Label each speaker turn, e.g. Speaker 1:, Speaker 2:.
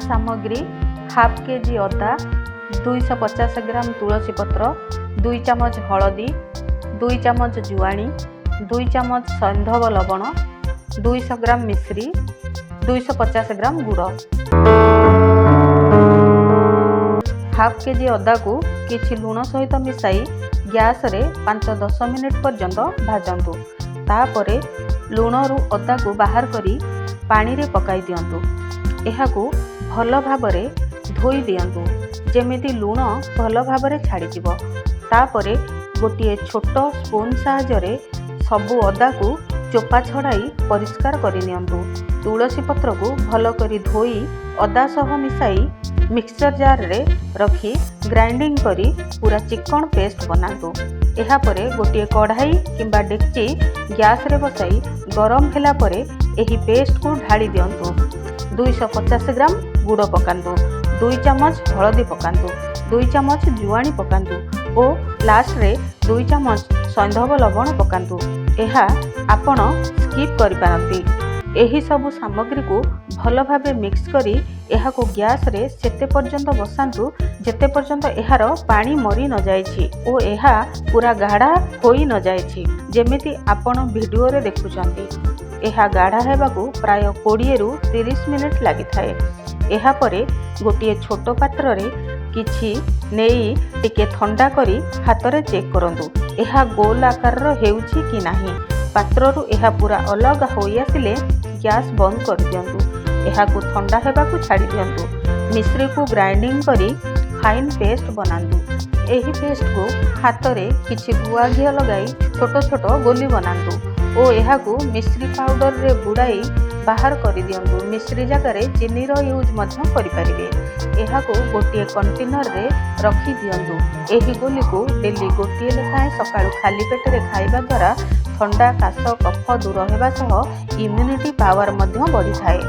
Speaker 1: ସାମଗ୍ରୀ: half KG ଅଦା, 250 ଗ୍ରାମ ତୁଳସୀ ପତ୍ର, 2 ଚାମଚ ହଳଦୀ, 2 ଚାମଚ ଜୁଆଣି, 2 ଚାମଚ ସୈନ୍ଧବ ଲବଣ, 200 ଗ୍ରାମ ମିଶ୍ରି, 250 ଗ୍ରାମ ଗୁଡ଼। ହାଫ୍ କେଜି ଅଦାକୁ କିଛି ଲୁଣ ସହିତ ମିଶାଇ ଗ୍ୟାସରେ 5-10 ମିନିଟ୍ ପର୍ଯ୍ୟନ୍ତ ଭାଜନ୍ତୁ। ତାପରେ ଲୁଣରୁ ଅଦାକୁ ବାହାର କରି ପାଣିରେ ପକାଇ ଦିଅନ୍ତୁ। ଏହାକୁ ଭଲ ଭାବରେ ଧୋଇ ଦିଅନ୍ତୁ, ଯେମିତି ଲୁଣ ଭଲ ଭାବରେ ଛାଡ଼ିଯିବ। ତାପରେ ଗୋଟିଏ ଛୋଟ ସ୍ପୁନ୍ ସାହାଯ୍ୟରେ ସବୁ ଅଦାକୁ ଚୋପା ଛଡ଼ାଇ ପରିଷ୍କାର କରିନିଅନ୍ତୁ। ତୁଳସୀ ପତ୍ରକୁ ଭଲ କରି ଧୋଇ ଅଦା ସହ ମିଶାଇ ମିକ୍ସଚର ଜାରରେ ରଖି ଗ୍ରାଇଣ୍ଡିଙ୍ଗ କରି ପୁରା ଚିକ୍କଣ ପେଷ୍ଟ ବନାନ୍ତୁ। ଏହାପରେ ଗୋଟିଏ କଢ଼ାଇ କିମ୍ବା ଡେକ୍ଚି ଗ୍ୟାସରେ ବସାଇ ଗରମ ହେଲା ପରେ ଏହି ପେଷ୍ଟକୁ ଢାଳି ଦିଅନ୍ତୁ। 250 ଗ୍ରାମ ଗୁଡ଼ ପକାନ୍ତୁ, 2 ଚାମଚ ହଳଦୀ ପକାନ୍ତୁ, 2 ଚାମଚ ଜୁଆଣି ପକାନ୍ତୁ ଓ ଲାଷ୍ଟରେ 2 ଚାମଚ ସୈନ୍ଧବ ଲବଣ ପକାନ୍ତୁ। ଏହା ଆପଣ ସ୍କିପ୍ କରିପାରନ୍ତି। ଏହି ସବୁ ସାମଗ୍ରୀକୁ ଭଲ ଭାବେ ମିକ୍ସ କରି ଏହାକୁ ଗ୍ୟାସରେ ସେତେ ପର୍ଯ୍ୟନ୍ତ ବସାନ୍ତୁ, ଯେତେ ପର୍ଯ୍ୟନ୍ତ ଏହାର ପାଣି ମରି ନଯାଇଛି ଓ ଏହା ପୁରା ଗାଢ଼ା ହୋଇ ନଯାଇଛି, ଯେମିତି ଆପଣ ଭିଡ଼ିଓରେ ଦେଖୁଛନ୍ତି। ଏହା ଗାଢ଼ା ହେବାକୁ ପ୍ରାୟ 20ରୁ 30 ମିନିଟ୍ ଲାଗିଥାଏ। ଏହାପରେ ଗୋଟିଏ ଛୋଟ ପାତ୍ରରେ କିଛି ନେଇ ଟିକେ ଥଣ୍ଡା କରି ହାତରେ ଚେକ୍ କରନ୍ତୁ, ଏହା ଗୋଲ ଆକାରର ହେଉଛି କି ନାହିଁ। ପାତ୍ରରୁ ଏହା ପୁରା ଅଲଗା ହୋଇଆସିଲେ ଗ୍ୟାସ୍ ବନ୍ଦ କରିଦିଅନ୍ତୁ। ଏହାକୁ ଥଣ୍ଡା ହେବାକୁ ଛାଡ଼ି ଦିଅନ୍ତୁ। ମିଶ୍ରିକୁ ଗ୍ରାଇଣ୍ଡିଙ୍ଗ କରି ଫାଇନ୍ ପେଷ୍ଟ ବନାନ୍ତୁ। ଏହି ପେଷ୍ଟକୁ ହାତରେ କିଛି ଗୁଆ ଘିଅ ଲଗାଇ ଛୋଟ ଛୋଟ ଗୋଲି ବନାନ୍ତୁ ଓ ଏହାକୁ ମିଶ୍ରି ପାଉଡରରେ ବୁଡ଼ାଇ ବାହାର କରିଦିଅନ୍ତୁ। ମିଶ୍ରି ଜାଗାରେ ଚିନିର ୟୁଜ୍ ମଧ୍ୟ କରିପାରିବେ। ଏହାକୁ ଗୋଟିଏ କଣ୍ଟେନରରେ ରଖିଦିଅନ୍ତୁ। ଏହି ଗୋଲିକୁ ଡେଲି ଗୋଟିଏ ଲେଖାଏଁ ସକାଳୁ ଖାଲି ପେଟରେ ଖାଇବା ଦ୍ୱାରା ଥଣ୍ଡା, କାଶ, କଫ ଦୂର ହେବା ସହ ଇମ୍ୟୁନିଟି ପାୱାର ମଧ୍ୟ ବଢ଼ିଥାଏ।